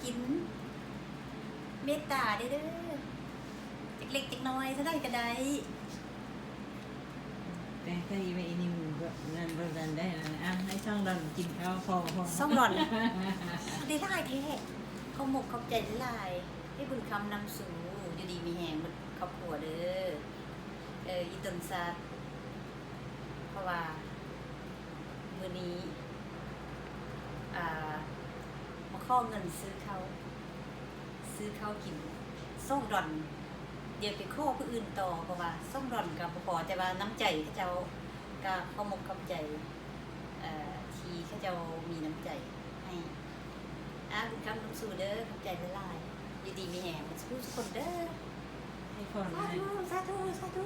ກິນ ເມດຕາເດີ້ ຈັກເລັກຈັກນ້ອຍ ເທົ່າໃດກໍໄດ້. ແຕ່ງໃສ່ອີເວອີນິວກໍນັ້ນບໍ່ທັນໄດ້ນະ. ອ່ະ ໃຫ້ຊ່ອງດອນກິນເຂົ້າພໍ ພໍ ຊ່ອງດອນ ໄດ້ຫຼາຍແທ້. ຂອບມົກຂອບໃຈຫຼາຍໆ ໃຫ້ບຸນຄຳນຳສູ່ ຢູ່ດີມີແຮງໝົດຄອບຄົວເດີ້ ເອີ ອີຕົນຊາດ ເພາະວ່າມື້ນີ້ ອ່າ ມາຂໍເງິນຊື້ເຂົ້າ ຊື້ເຂົ້າກິນ ສອງດອນ. ດຽວໄປຂໍຜູ້ອື່ນຕໍ່ ເພາະວ່າສອງດອນກໍບໍ່ພໍ ແຕ່ວ່ານ້ຳໃຈເຂົາເຈົ້າກໍຂອບມົກຂອບໃຈ ເອີ ທີ່ເຂົາເຈົ້າມີນ້ຳໃຈໃຫ້. ອ່າ ບຸນຄຳນຳສູ່ເດີ້ ຂອບໃຈຫຼາຍໆ ຢູ່ດີມີແຮງໝົດສູ່ທຸກຄົນເດີ້. ໃຫ້ພອນ ສາທຸ ສາທຸ ສາທຸ.